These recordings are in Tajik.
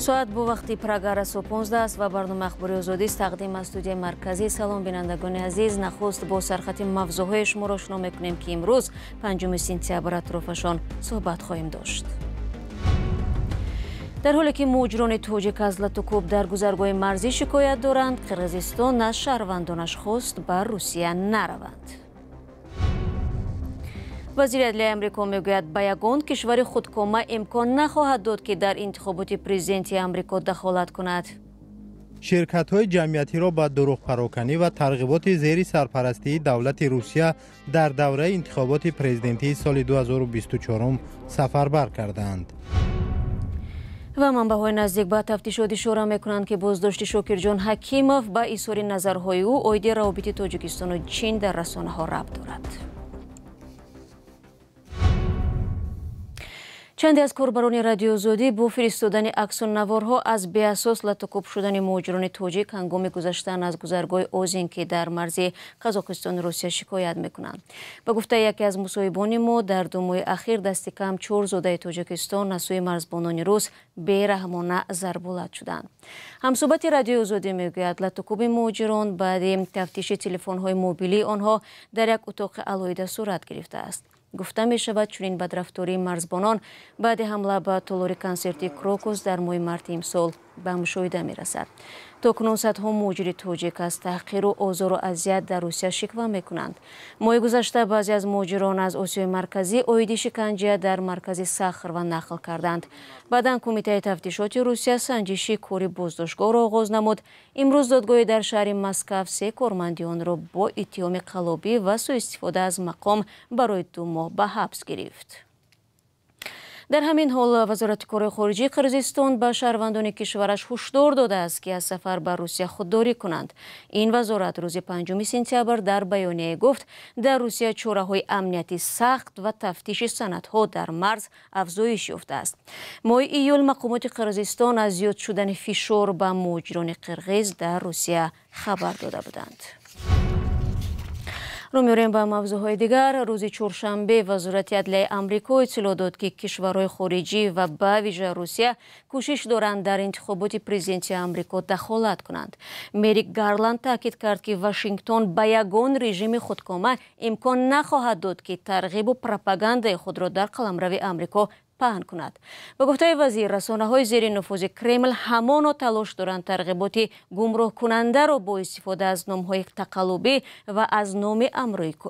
Соат бо вақти Прага расо 15 аст ва барномаи Ахбори Озодист тақдим аз студияи марказӣ. Салом, бинандагони азиз. Нахуст бо сархати мавзӯъҳои шуморо ошно мекунем, ки имрӯз 5 сентябр атрофашон суҳбат хоҳем дошт. Дар ҳоле ки муҳоҷирони тоҷик аз латукӯб дар гузаргоҳи марзӣ шикоят доранд, Қирғизистон аз шаҳрвандонаш хост ба Русия нараванд. Вазири адлияи Амрико мегӯяд, ба ягон кишвари худкома имкон нахоҳад дод, ки дар интихоботи президенти Амрико дахолат кунад. Ширкатҳои ҷамъиятиро ба дурӯғпароканӣ ва тарғиботи зери сарпарастии давлати Русия дар давраи интихоботи президентии соли 2024 сафарбар кардаанд. Ва манбаъҳои наздик ба тафтишот ишора мекунанд, ки боздошти Шокирҷон Ҳакимов ба изҳори назарҳои ӯ оиди равобити Тоҷикистону Чин дар расонаҳо рабт дорад. Чанде аз корбарони Радиои Озодӣ бо фиристодани аксу наворҳо аз беасос латукӯб шудани муҳоҷирони тоҷик ҳангоми гузаштан аз гузаргоҳи Озин, ки дар марзи Қазоқистону Русия, шикоят мекунанд. Ба гуфтаи яке аз мусоҳибони мо, дар 2 моҳи ахир дасти кам 4 зодаи Тоҷикистон аз сӯи марзбонони рус бераҳмона зарбулат шуданд. Ҳамсӯҳбати Радиои Озодӣ мегӯяд, латукӯби муҳоҷирон баъди тафтиши телефонҳои мобилии онҳо дар як утоқи алоҳида сурат гирифтааст. Гуфта мешавад, чунин бадрафтории марзбонон баъди ҳамла ба толори консерти Крокус дар моҳи марти имсол ба мушоҳида мерасад. То кунун садҳо муҳоҷири тоҷик аз таҳқиру озору азият дар Русия шиква мекунанд. Моҳи гузашта баъзе аз муҳоҷирон аз Осиёи Марказӣ оиди шиканҷа дар маркази Сахрова нақл карданд. Баъдан Кумитаи тафтишоти Русия санҷиши кори боздоштгоҳро оғоз намуд. Имрӯз додгоҳи дар шаҳри Москав 3 корманди онро бо иттиҳоми қаллобӣ ва суистифода аз мақом барои 2 моҳ ба ҳабс гирифт. Дар ҳамин ҳол Вазорати корҳои хориҷии Қирғизистон ба шаҳрвандони кишвараш ҳушдор додааст, ки аз сафар ба Русия худдорӣ кунанд. Ин вазорат рӯзи 5 сентябр дар баёнияе гуфт, дар Русия чораҳои амнияти сахт ва тафтиши санадҳо дар марз афзоиш ёфтааст. Моҳи июл мақомоти Қирғизистон аз зиёд шудани фишор ба муҳоҷирони қирғиз дар Русия хабар дода буданд. Рӯ меорем ба мавзӯъҳои дигар. Рӯзи чоршанбе Вазорати адлияи Амрико иттилоъ дод, ки кишварҳои хориҷӣ ва ба вижа Русия кӯшиш доранд дар интихоботи президенти Амрико дахолат кунанд. Мерик Гарланд таъкид кард, ки Вашингтон ба ягон режими худкома имкон нахоҳад дод, ки тарғибу пропагандаи худро дар қаламрави Амрико паҳн кунад. Ба гуфтаи вазир, расонаҳои зери нуфузи Кремл ҳамоно талош доранд тарғиботи гумроҳкунандаро бо истифода аз номҳои тақаллубӣ ва аз номи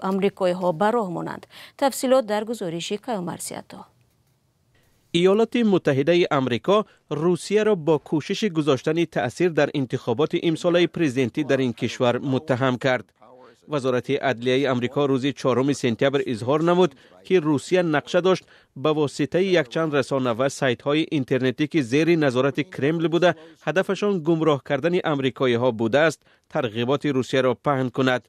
амрикоиҳо ба роҳ монанд. Тафсилот дар гузориши Каюмарсиято. Иёлоти Муттаҳидаи Амрико Русияро бо кӯшиши гузоштани таъсир дар интихоботи имсолаи президентӣ дар ин кишвар муттаҳам кард. Вазорати адлияи Амрико рӯзи 4 сентябр изҳор намуд, ки Русия нақша дошт ба воситаи якчанд расона ва сайтҳои интернетӣ, ки зери назорати Кремл буда, ҳадафашон гумроҳ кардани амрикоиҳо будааст, тарғиботи Русияро паҳн кунад.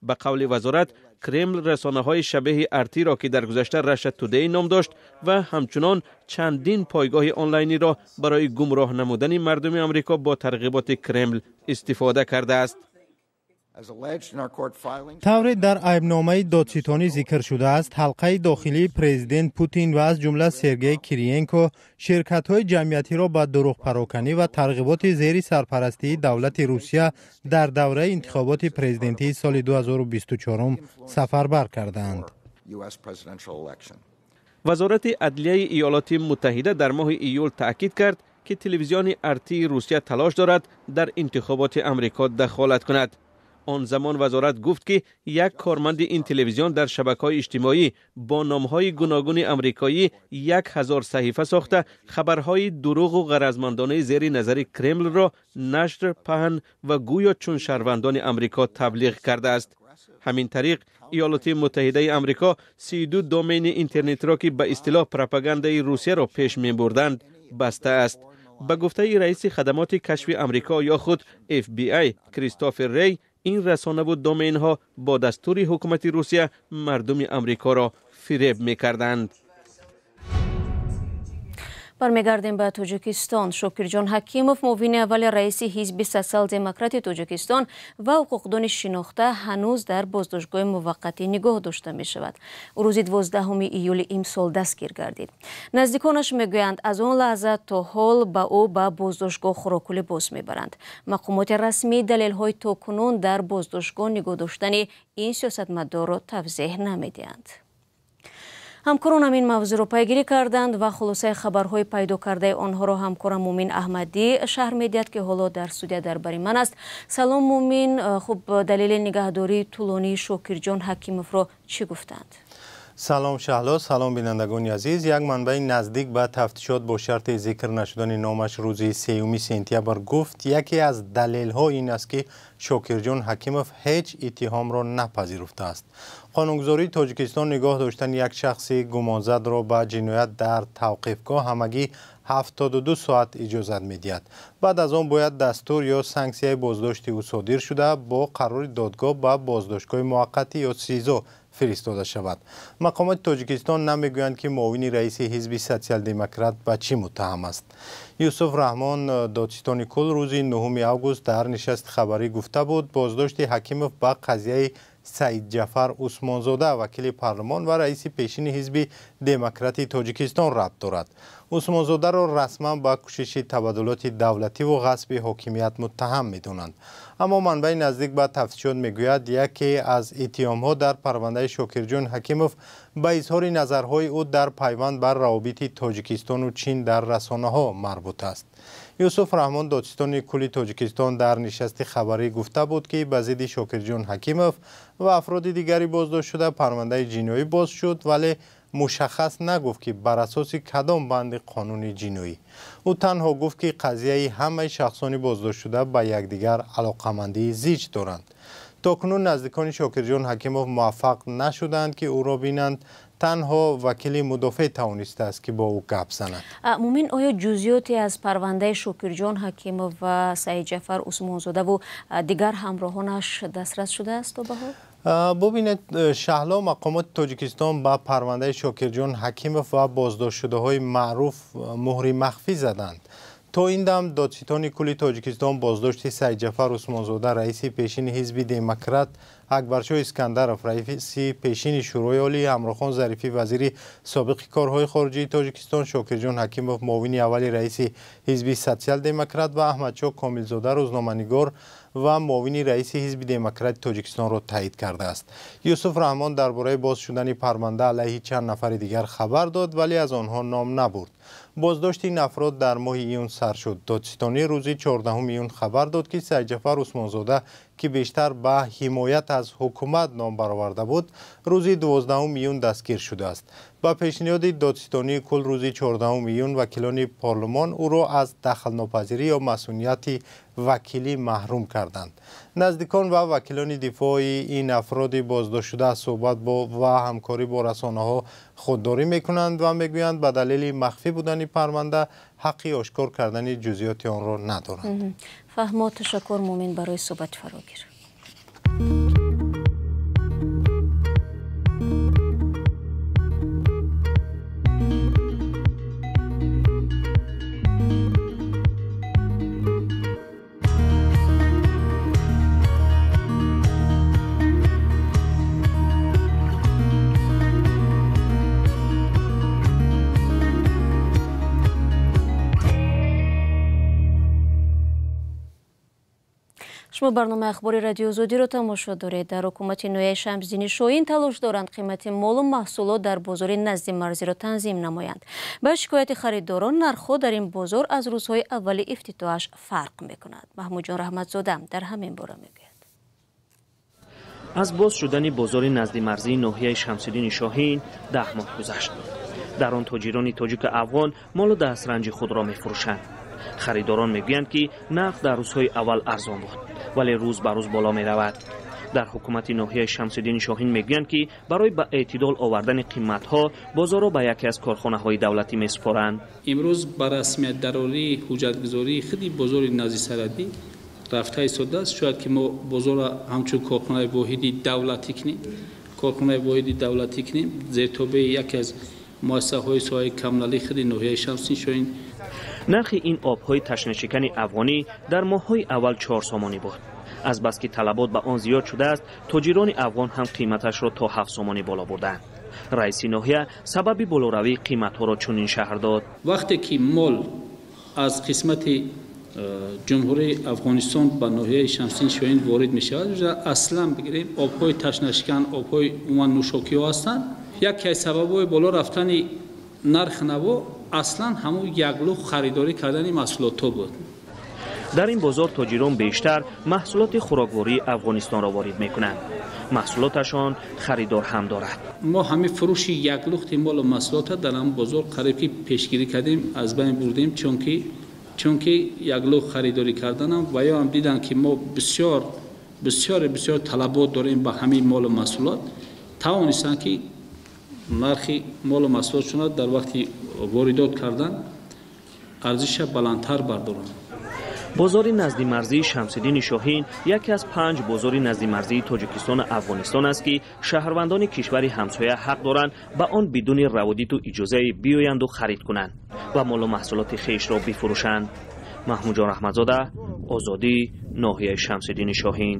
Ба қавли вазорат, Кремл расонаҳои шабеҳи Артиро, ки дар гузашта Russia Today ном дошт, ва ҳамчунон чандин пойгоҳи онлайниро барои гумроҳ намудани мардуми Амрико бо тарғиботи Кремл истифода кардааст. Тавре дар айбномаи додситонӣ зикр шудааст, ҳалқаи дохилии президент Путин ва аз ҷумла Сергей Кириенко ширкатҳои ҷамъиятиро ба дурӯғпароканӣ ва тарғиботи зери сарпарастии давлати Русия дар давраи интихоботи президентии соли 2024 сафарбар кардаанд. Вазорати адлияи Иёлоти Муттаҳида дар моҳи июл таъкид кард, ки телевизиони Артии Русия талош дорад дар интихоботи Амрико дахолат кунад. Он замон вазорат гуфт, ки як корманди ин телевизион дар шабакаҳои иҷтимоӣ бо номҳои гуногуни амрикоӣ 1000 саҳифа сохта, хабарҳои дурӯғу ғаразмандонаи зери назари Кремлро нашр, паҳн ва гӯё чун шаҳрвандони Амрико таблиғ кардааст. Ҳамин тариқ Иёлоти Муттаҳидаи Амрико 32 домени интернетро, ки ба истилоҳ пропагандаи Русияро пеш мебурданд, бастааст. Ба гуфтаи раиси хадамоти кашфи Амрико ё худ FBI Кристофер Рей, ин расонаву доменҳо бо дастури ҳукумати Русия мардуми Амрикоро фиреб мекарданд. Бармегардем ба Тоҷикистон. Шокирҷон Ҳакимов, муовини аввали раиси ҳизби Социал-демократи Тоҷикистон ва ҳуқуқдони шинохта, ҳанӯз дар боздоштгоҳи муваққатӣ нигоҳ дошта мешавад. Ӯ рӯзи 12 июли имсол дастгир гардид. Наздиконаш мегӯянд, аз он лаҳза то ҳол ба ӯ ба боздоштгоҳ хӯроку либос мебаранд. Мақомоти расмӣ далелҳои то кунун дар боздоштгоҳ нигоҳ доштани ин сиёсатмадорро тавзеҳ намедиҳанд. Ҳамкорон ҳамин мавзӯъро пайгирӣ карданд ва хулосаи хабарҳои пайдо кардаи онҳоро ҳамкорам Мумин Аҳмадӣ шарҳ медиҳад, ки ҳоло дар студия дар бари ман аст. Салом Мумин, хуб, далели нигаҳдории тӯлонии Шокирҷон Ҳакимовро чӣ гуфтанд? Салом Шаҳло, салом бинандагони азиз. Як манбаи наздик ба тафтишот бо шарти зикр нашудани номаш рӯзи 3 сентябр гуфт, яке аз далелҳо ин аст, ки Шокирҷон Ҳакимов ҳеҷ иттиҳомро напазируфтааст. Қонунгузории Тоҷикистон нигоҳ доштани як шахси гумонзадро ба ҷиноят дар тавқифгоҳ ҳамагӣ 72 соат иҷозат медиҳад. Баъд аз он бояд дастур ё санксияи боздошти ӯ содир шуда, бо қарори додгоҳ ба боздоштгоҳи муваққатӣ ё СИЗО фиристода шавад. Мақомоти Тоҷикистон намегӯянд, ки муовини раиси ҳизби Социал-демократ ба чӣ муттаҳам аст. Юсуф Раҳмон, додситони кул, рӯзи 9 август дар нишасти хабарӣ гуфта буд, боздошти Ҳакимов ба қазияи Саидҷафар Усмонзода, вакили парлумон ва раиси пешини ҳизби Демократи Тоҷикистон рабт дорад. Усмонзодаро расман ба кӯшиши табаддулоти давлативу ғасби ҳокимият муттаҳам медонанд. Аммо манбаи наздик ба тафтишот мегӯяд, яке аз иттиҳомҳо дар парвандаи Шокирҷон Ҳакимов ба изҳори назарҳои ӯ дар пайванд бар равобити Тоҷикистону Чин дар расонаҳо марбут аст. Юсуф Раҳмон, додситони кулли Тоҷикистон, дар нишасти хабарӣ гуфта буд, ки ба зидди Шокирҷон Ҳакимов ва афроди дигари боздоштшуда парвандаи ҷиноӣ боз шуд, вале мушаххас нагуфт, ки бар асоси кадом банди қонуни ҷиноӣ. Ӯ танҳо гуфт, ки қазияи ҳамаи шахсони боздоштшуда ба якдигар алоқамандии зич доранд. То кунун наздикони Шокирҷон Ҳакимов муваффақ нашуданд, ки ӯро бинанд. Танҳо вакили мудофеъ тавонистааст, ки бо ӯ гап занад. Мумин, оё ҷузъиёте аз парвандаи Шокирҷон Ҳакимов ва Саидҷафар Усмонзодаву дигар ҳамроҳонаш дастрас шудааст то ба ҳол? Бубинед Шаҳло, мақомоти Тоҷикистон ба парвандаи Шокирҷон Ҳакимов ва боздоштшудаҳои маъруф муҳри махфӣ заданд. То ин дам додситони кулли Тоҷикистон боздошти Саидҷафар Усмонзода, раиси пешини ҳизби Демократ, Акбаршоҳ Искандаров, раиси пешини Шӯрои Олӣ, Ҳамрохон Зарифӣ, вазири собиқи корҳои хориҷии Тоҷикистон, Шокирҷон Ҳакимов, муовини аввали раиси ҳизби Социал-демократ ва Аҳмадшоҳ Комилзода, рӯзноманигор ва муовини раиси ҳизби Демократи Тоҷикистонро таъйид кардааст. Юсуф Раҳмон дар бораи боз шудани парванда алайҳи чанд нафари дигар хабар дод, вале аз онҳо ном набурд. Боздошти ин афрод дар моҳи июн сар шуд. Додситонӣ рӯзи 14 июн хабар дод, ки Саидҷафар Усмонзода, ки бештар ба ҳимоят аз ҳукумат ном бароварда буд, рӯзи 12 июн дастгир шудааст. Ба пешниҳоди додситонии кул рӯзи 14 июн вакилони парлумон ӯро аз дахлнопазирӣ ё масунияти вакилӣ маҳрум карданд. Наздикон ва вакилони дифои ин афроди боздоштшуда аз суҳбат ва ҳамкорӣ бо расонаҳо худдорӣ мекунанд ва мегӯянд, ба далели махфӣ будани парванда ҳаққи ошкор кардани ҷузъиёти онро надоранд. Фаҳмо, ташаккур Мумин барои суҳбати фарогир. Шумо барномаи ахбори Радиои Озодиро тамошо доред. Дар ҳукумати ноҳияи Шамсиддини Шоҳин талош доранд қимати молу маҳсулот дар бозори назди марзиро танзим намоянд. Ба шикояти харидорон, нархҳо дар ин бозор аз рӯзҳои аввали ифтитоҳаш фарқ мекунад. Маҳмудҷон Раҳматзода дар ҳамин бора мегӯяд. Аз боз шудани бозори назди марзии ноҳияи Шамсиддини Шоҳин 10 моҳ гузашт. Дар он тоҷирони тоҷику афғон молу дастранҷи худро мефурӯшанд. Харидорон мегӯянд, ки нарх дар рӯзҳои аввал арзон буд, вале рӯз ба рӯз боло меравад. Дар ҳукумати ноҳияи Шамсиддини Шоҳин мегӯянд, ки барои ба эътидол овардани қиматҳо бозорро ба яке аз корхонаҳои давлатӣ месупоранд. Имрӯз ба расмият дарории ҳуҷҷатгузории худи бозори назди сарҳадӣ рафта истодааст. Шояд ки мо бозорро ҳамчун корхонаи воҳиди давлатӣ кунем, корхонаи воҳиди давлатӣ кунем, зертобеи яке аз муассисаҳои соҳаи коммуналии худи ноҳияи Шамсиддин Шоҳин. Нархи ин обҳои ташнашикани афғонӣ дар моҳҳои аввал 4 сомонӣ буд. Аз бас ки талабот ба он зиёд шудааст, тоҷирони афғон ҳам қиматашро то 7 сомонӣ боло бурданд. Раиси ноҳия сабаби болоравии қиматҳоро чунин шарҳ дод. Вақте ки мол аз қисмати ҷумҳурии Афғонистон ба ноҳияи Шамсиддин Шоҳин ворид мешавад, аслан бигирем обҳои ташнашикан, обҳои умуман нӯшокиҳо ҳастанд. Яке аз сабабҳои боло рафтани нарх наво аслан ҳамун яклух харидорӣ кардани маҳсулотҳо буд. Дар ин бозор тоҷирон бештар маҳсулоти хӯроквории Афғонистонро ворид мекунанд. Маҳсулоташон харидор ҳам дорад. Мо ҳамин фурӯши яклухти молу маҳсулотро дар ҳамин бозор қариб ки пешгирӣ кардем, аз байн бурдем, чунки яклух харидорӣ карданам ва ё ҳам дидан ки мо бисёр бисёр бисёр талабот дорем ба ҳамин молу маҳсулот, тавонистанд ки нархи молу маҳсулотшонро дар вақти воридот кардан арзиша баландтар бардоранд. Бозори наздимарзии Шамсиддини Шоҳин яке аз 5 бозори наздимарзии Тоҷикистону Афғонистон аст, ки шаҳрвандони кишвари ҳамсоя ҳақ доранд ба он бидуни раводиту иҷозае биёянду харид кунанд ва молу маҳсулоти хешро бифурӯшанд. Маҳмудҷон Раҳматзода, Озодӣ, ноҳияи Шамсиддини Шоҳин.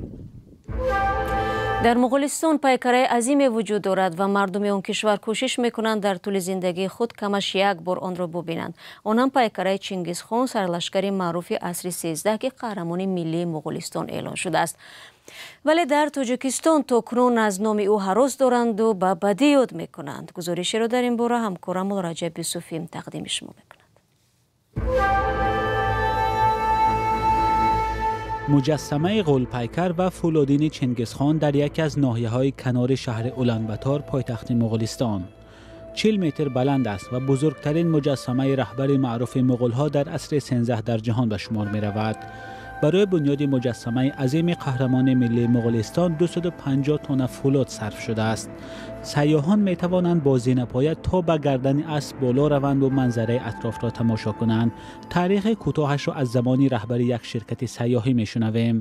Дар Моғулистон пайкараи азиме вуҷуд дорад ва мардуми он кишвар кӯшиш мекунанд дар тӯли зиндагии худ камаш як бор онро бубинанд. Он ҳам пайкараи Чингизхон, сарлашкари маъруфи асри 13, ки қаҳрамони миллии Моғулистон эълон шудааст. Вале дар Тоҷикистон то кунун аз номи ӯ ҳарос доранду ба бадӣ ёд мекунанд. Гузоришеро дар ин бора ҳамкорам Муллораҷаб Юсуфӣ тақдими шумо мекунад. Муҷассамаи ғулпайкар ва фӯлодини Чингизхон дар яке аз ноҳияҳои канори шаҳри Уланбатор, пойтахти Моғулистон. 40 метр баланд аст ва бузургтарин муҷассамаи раҳбари маъруфи муғулҳо дар асри 13 дар ҷаҳон ба шумор меравад. Барои бунёди муҷассамаи азими қаҳрамони миллии Моғулистон 250 тонна фӯлод сарф шудааст. Сайёҳон метавонанд бо зинапоя то ба гардани асп боло раванду манзараи атрофро тамошо кунанд. Таърихи кӯтоҳашро аз замони раҳбари як ширкати сайёҳӣ мешунавем.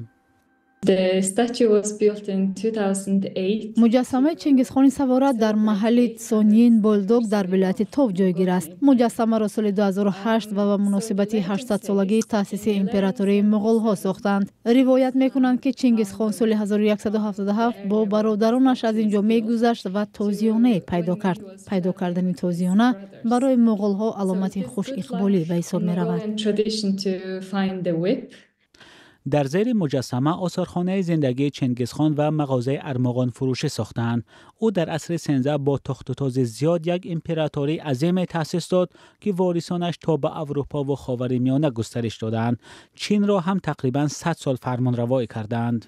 Муҷассамаи Чингизхони савора дар маҳалли Цонин Болдог дар вилояти Тов ҷойгир аст. Муҷассамаро соли 2008 ва ба муносибати 800-солагии таъсиси императории муғулҳо сохтанд. Ривоят мекунанд, ки Чингизхон соли 1177 бо бародаронаш аз ин ҷо мегузашт ва тозиёнае пайдо кард. Пайдо кардани тозиёна барои муғулҳо аломати хушиқболӣ ба ҳисоб меравад. Дар зери муҷассама осорхонаи зиндагии Чингизхон ва мағозаи армуғонфурӯшӣ сохтаанд. Ӯ дар асри 13 бо тохтутози зиёд як императории азиме таъсис дод, ки ворисонаш то ба Аврупо ва Ховари Миёна густариш доданд. Чинро ҳам тақрибан 100 сол фармонравоӣ карданд.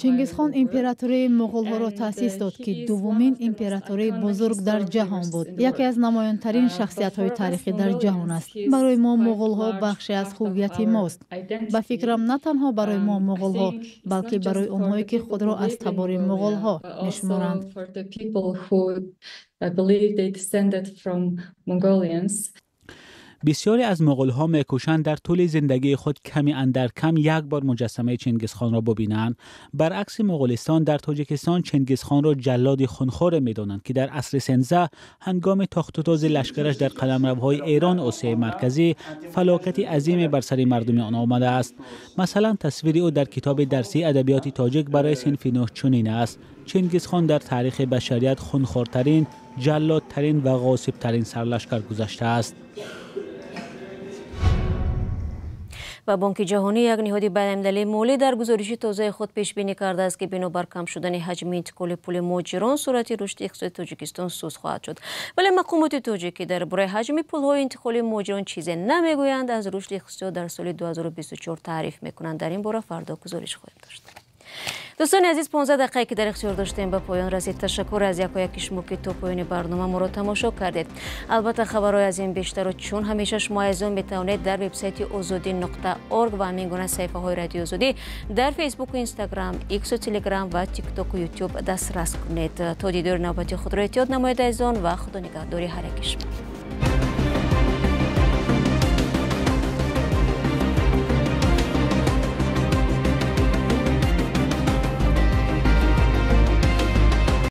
Чингизхон императории муғулҳоро таъсис дод, ки дуввумин императории бузург дар ҷаҳон буд. Яке аз намоёнтарин шахсиятҳои таърихӣ дар ҷаҳон аст. Барои мо муғулҳо бахше аз ҳуввияти мост. Ба фикрам, на танҳо барои мо муғулҳо, балки барои онҳое ки худро аз табори муғулҳо мешуморанд. Бисёре аз муғулҳо мекӯшанд дар тӯли зиндагии худ ками андар кам як бор муҷассамаи Чингизхонро бубинанд. Баръакси Моғулистон, дар Тоҷикистон Чингизхонро ҷаллоди хунхоре медонанд, ки дар асри 13 ҳангоми тохтутози лашкараш дар қаламравҳои Эрон, Осиёи Марказӣ фалокати азиме бар сари мардуми он омадааст. Масалан, тасвири ӯ дар китоби дарсии адабиёти тоҷик барои синфи 9 чунин аст: Чингизхон дар таърихи башарият хунхортарин, ҷаллодтарин ва ғосибтарин сарлашкар гузаштааст. Ва Бонки Ҷаҳонӣ, як ниҳоди байналмилалии молӣ, дар гузориши тозаи худ пешбинӣ кардааст, ки бинобар кам шудани ҳаҷми интиқоли пули муҳоҷирон суръати рушди иқтисоди Тоҷикистон суст хоҳад шуд. Вале мақомоти тоҷикӣ дар бораи ҳаҷми пулҳои интиқоли муҳоҷирон чизе намегӯянд, аз рушди иқтисод дар соли 2024 таъриф мекунанд. Дар ин бора фардо гузориш хоҳем дошт. Дӯстони азиз, 15 дақиқае ки дар ихтиёр доштем ба поён расид. Ташаккур аз якояки шумо, ки то поёни барнома моро тамошо кардед. Албатта, хабарҳои аз ин бештарро чун ҳамеша шумо азизон метавонед дар вебсайти озодӣ.org ва ҳамин гуна саҳифаҳои Радиои Озодӣ дар Фейсбуку, Инстаграм, Иксу, Телеграм ва Тиктоку, Ютуб дастрас кунед. То дидори навбати худро эҳтиёт намоед азизон ва худо нигаҳдори ҳар яки шумо.